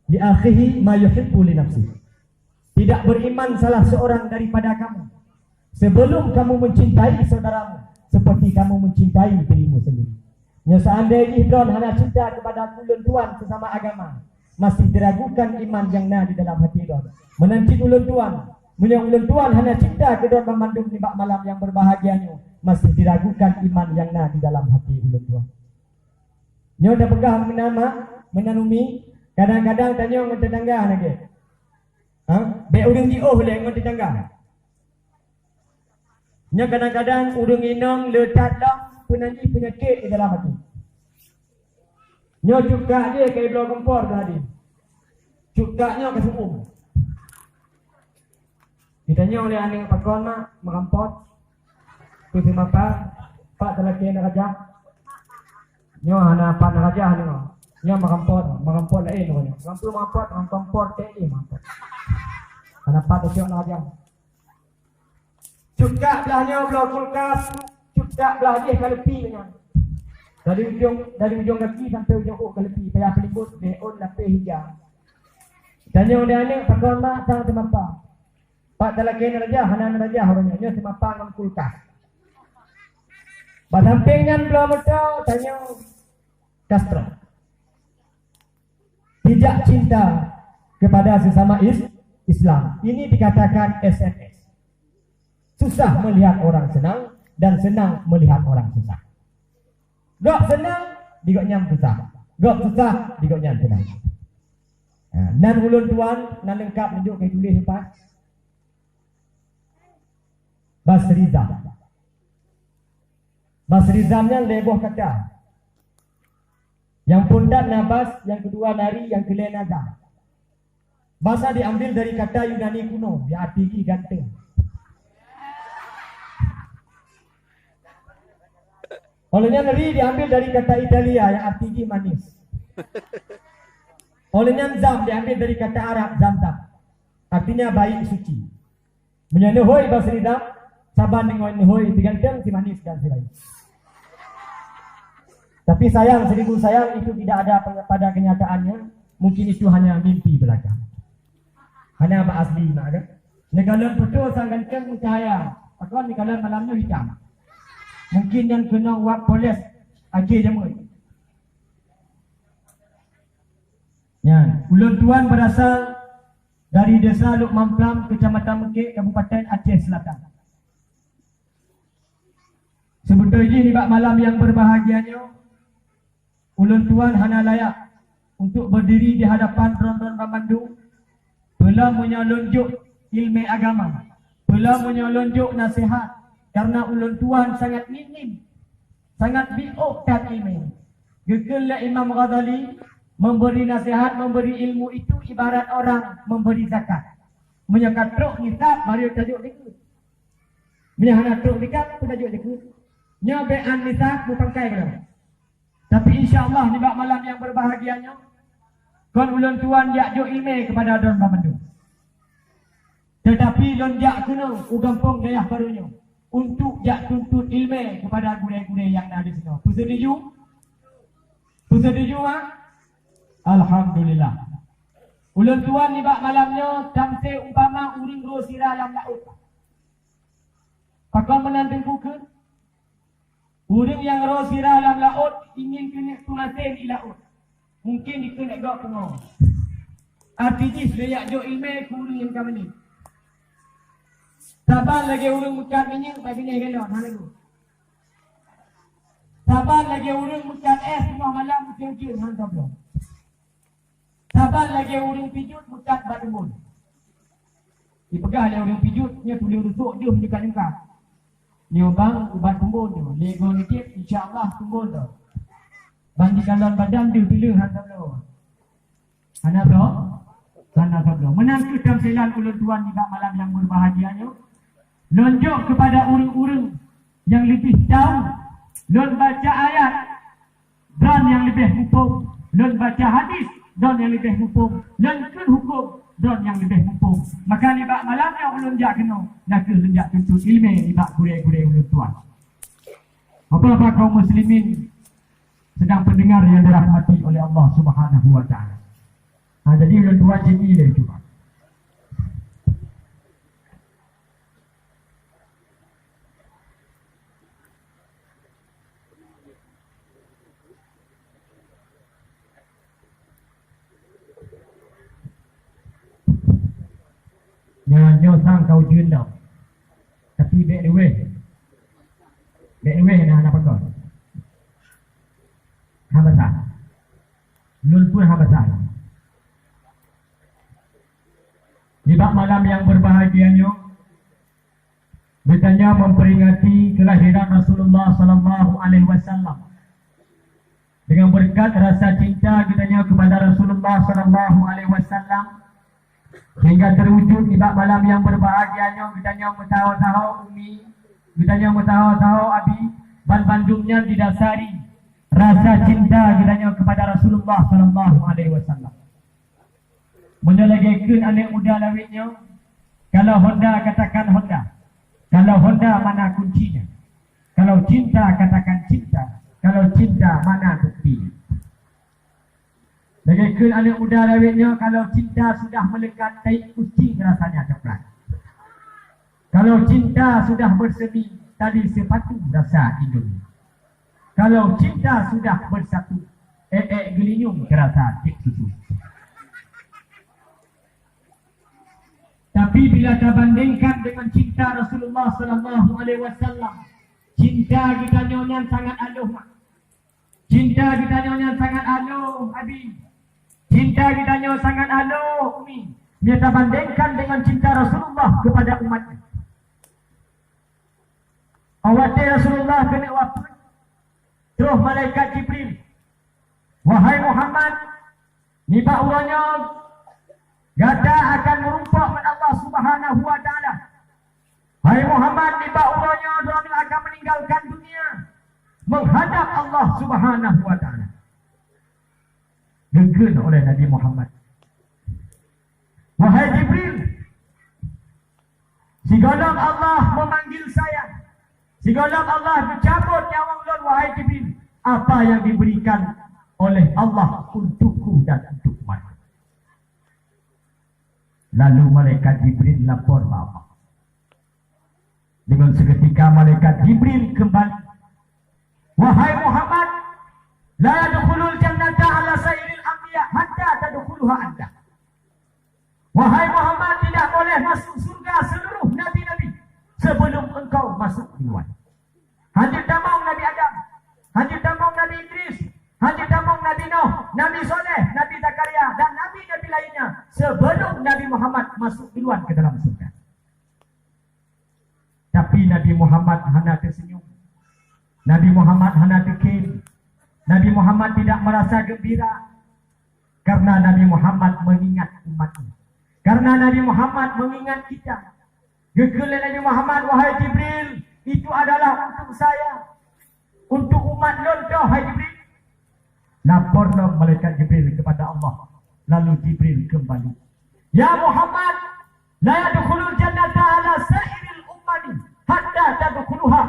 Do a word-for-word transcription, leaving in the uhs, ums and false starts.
li akhihi ma yuhibbu li nafsihi. Tidak beriman salah seorang daripada kamu sebelum kamu mencintai saudaramu seperti kamu mencintai dirimu sendiri. Nyoe seandai jih droe hana cinta kepada ulôn tuan sesama agama, masih diragukan iman nyang na di dalam hati droe. Meunan cit ulôn tuan, meunyoe ulôn tuan hana cinta keu droe banmandum nibak malam nyang berbahagia nyoe, masih diragukan iman nyang na di dalam hati ulôn tuan. Nyoe tapeugah meunan mak, meunan umi, kadang-kadang tanyoe ngon tetangga lagée. Ha? Bék ureuëng jiôh lé ngon tetangga. Nyoe kadang-kadang ureuëng inong le that lom peunan jih peunyakét di dalam até. Nyoe cuka jih ka ibloe kompor tadi. Cuka nyoe ka suum. Ditanyong lé aneuk pakon mak, meurampot. Keu si mapa, pat talakée neurajah. Nyoe hana pat neurajah nyoe. Nyoe meurampot, meurampot laén nyoe. Meurampot, meurampot, meurampot, teh meurampot. Hana pat tacok neurajah. Cutak blah nyoe bloe kulkas, cutak blah jih ka leupie nyan. Dari ujong, dari ujong gaki sampai ujong ôk ka leupie, payah peulimbot lé ôn lapéh ija. Tanyong di aneuk pakon mak sang teumapa. Pat talakée neurajah, hana neurajah uroe nyoe, nyoe teumapa ngon kulkas. Bak sampéng nyan bloe moto, tanyong kastro. Tidak cinta kepada sesama is-, Islam. Ini dikatakan S M S. Susah melihat orang senang dan senang melihat orang susah. Gob senang, di gobnyan susah. Gob susah, di gobnyan senang. Ha, nan ulôn tuan, nan leungkab neujok keu tuléh leupah. Basrizam. Basrizam nyan lhée boh kata. Nyang phôn that na bas, nyang keudua na ri, nyang keulhée na zam. Basa diambil dari kata Yunani kuno, nyang arti jih ganteng. Óh lheueh nyan ri diambil dari kata Italia nyang arti jih manis. Óh lheueh nyan zam diambil dari kata Arab zamzam, artinya baik suci. Meunyoe neuhôi bak si Ridha, saban deungon neuhôi si ganteng, si manis dan si baik. Tapi sayang, seribu sayang, itu tidak ada pe-, pada kenyataannya. Mungkin itu hanya mimpi belaka. Hana bak asli mak kan? Neukalon foto sang ganteng meucahaya, pakon neukalon malam nyoe hitam. Mungkin nyan keunoe wab poles akhé jameun. Nyan, ulôn tuan berasal dari Desa Luk Mamplam, Kecamatan Mekek, Kabupaten Aceh Selatan. Seubeutôi jih nibak malam nyang berbahagia nyoe, ulôn tuan hana layak untuk berdiri di hadapan droe-droe banmandum. Peulom meunyoe lôn jok ileumé agama, peulom meunyoe lôn jok naseuhat, karna ulôn tuan sangat minim, sangat biôh that ileumé. Geukheun lé Imam Ghazali, memberi nasihat, memberi ilmu itu ibarat orang memberi zakat. Meunyoe ka trok nisab, baru tajok dikeue. Meunyoe hana trok nisab, peue tajok dikeue. Nyoe bék án nisab, meupangkai keudroe. Tapi insya Allah nibak malam nyang berbahagia nyoe, kon ulôn tuan jak jok ileumé keupada droe banmandum. Tetapi lôn jak keunoe u gampông dayah barô nyoe untuk jak tuntut ileumé keupada gurée-gurée nyang na di sinoe. Peuseutuju? Peuseutuju, ha? Alhamdulillah. Ulôn tuan nibak malam nyoe tamsé umpama ureuëng roe sira lam laôt. Pakon meunan Teungku kheun? Ureuëng nyang roe sira lam laôt ingin keuneuk peumaté di laôt. Mungkin dikheun lé gob pungo. Arti jih lé jak jok ileumé keu ureuëng nyang ka meuné. Saban lagée ureuëng meukat minyeuk bak binéh galon, hana geuh. Saban lagée ureuëng meukat éh teungoh malam ujeuen-ujeuen, hana tabloe. Saban lagée ureuëng pijut meukat bak teumbon. Jipeugah lé ureuëng pijut, nyoe tuléh rusok jeuem nyungka-nyungka. Nyoe bang ubat teumbon nyoe, lhée goe neujieb, insya Allah teumbon droe. Ban jikalon badan deuh pileue hana bloe. Hana bloe? Hana bloe. Meunan kheueh tamsilan ulôn tuan nibak malam nyang berbahagia nyoe. Lôn jok keupada ureuëng-ureuëng nyang leubeh tau, lôn baca ayat, droe nyang leubeh muphom, lôn baca hadis, droe nyang leubeh muphom, lôn kheun huköm, droe nyang leubeh muphom. Maka nibak malam nyoe ulôn jak keunoe, na kheueh lôn jak tuntut ileumé nibak gurée-gurée ulôn tuan. Bapak-bapak kaum muslimin, sidang pendengar yang dirahmati oleh Allah Subhanahu wa Ta'ala. Ha, jadi ulôn tuan sini lé cuba. Nyoe, nyoe sang ka ujeuen dah. Tapi bèk leweh. Bèk leweh na, na pakon. Hana masalah. Lôn pun hana masalah. Nibak malam nyang berbahagia nyoe, geutanyoe memperingati kelahiran Rasulullah sallallahu alaihi wasallam. Dengan berkat rasa cinta geutanyoe kepada Rasulullah sallallahu alaihi wasallam, sehingga terwujud nibak malam nyang berbahagia nyoe geutanyoe meusaho-saho umi, geutanyoe meusaho-saho abi, banmandum nyan didasari rasa cinta geutanyoe kepada Rasulullah sallallahu alaihi wasallam. Meunyoe lagèe kheun aneuk muda lawét nyoe, kalau Honda, katakan Honda. Kalau Honda, mana kuncinya? Kalau cinta, katakan cinta. Kalau cinta, mana buktinya? Lagèe kheun aneuk muda lawét nyoe, kalau cinta sudah melekat, tai kucing rasanya coklat. Kalau cinta sudah bersemi, tali sepatu rasa Indomie. Kalau cinta sudah bersatu, èk-èk geulinyueng terasa cit susu. Tapi bila tabandingkan dengan cinta Rasulullah sallallahu alaihi wasallam, cinta geutanyoe nyan sangat aloh, mak. Cinta geutanyoe nyan sangat aloh, abi. Cinta geutanyoe sangat aloh, umi. Bila tabandingkan dengan cinta Rasulullah kepada umatnya. Watèe Rasulullah keuneuk wafeuet, troh malaikat Jibril, "Wahai Muhammad, nibak uroe nyoe gata akan meurumpok ngon Allah Subhanahu wa Ta'ala. Hai Muhammad, nibak uroe nyoe droeneuh akan meninggalkan dunia, menghadap Allah Subhanahu wa Ta'ala." Geukheun oleh Nabi Muhammad, "Wahai Jibril, sigohlom Allah memanggil saya, sigohlom Allah geucabot nyawöng lôn, wahai Jibril, apa yang diberikan oleh Allah untukku dan untuk umatku?" Lalu malaikat Jibril lapor bak Allah. Dengan seketika malaikat Jibril kembali, "Wahai Muhammad, la yadkhulul jannata ala sairil anbiya hatta tadkhuluha anta." Wahai Muhammad, tidak boleh masuk surga seluruh nabi-nabi sebelum engkau masuk duluan. Hanjeuet tamong Nabi Adam, hanjeuet tamong Nabi Idris, hanjeuet tamong Nabi Nuh, Nabi Saleh, Nabi Zakaria, dan nabi-nabi lainnya sebelum Nabi Muhammad masuk duluan ke dalam surga. Tapi Nabi Muhammad hana teuseunyum. Nabi Muhammad hana teukheun. Nabi Muhammad tidak merasa gembira karena Nabi Muhammad mengingat umatnya. Karena Nabi Muhammad mengingat kita. Geukheun lé Nabi Muhammad, "Wahai Jibril, itu adalah untuk saya, untuk umat lôn toh, hai Jibril." Lapor lom malaikat Jibril kepada Allah. Lalu Jibril kembali, "Ya Muhammad, la yadkhulul jannata ala sairil ummati hatta tadkhuluha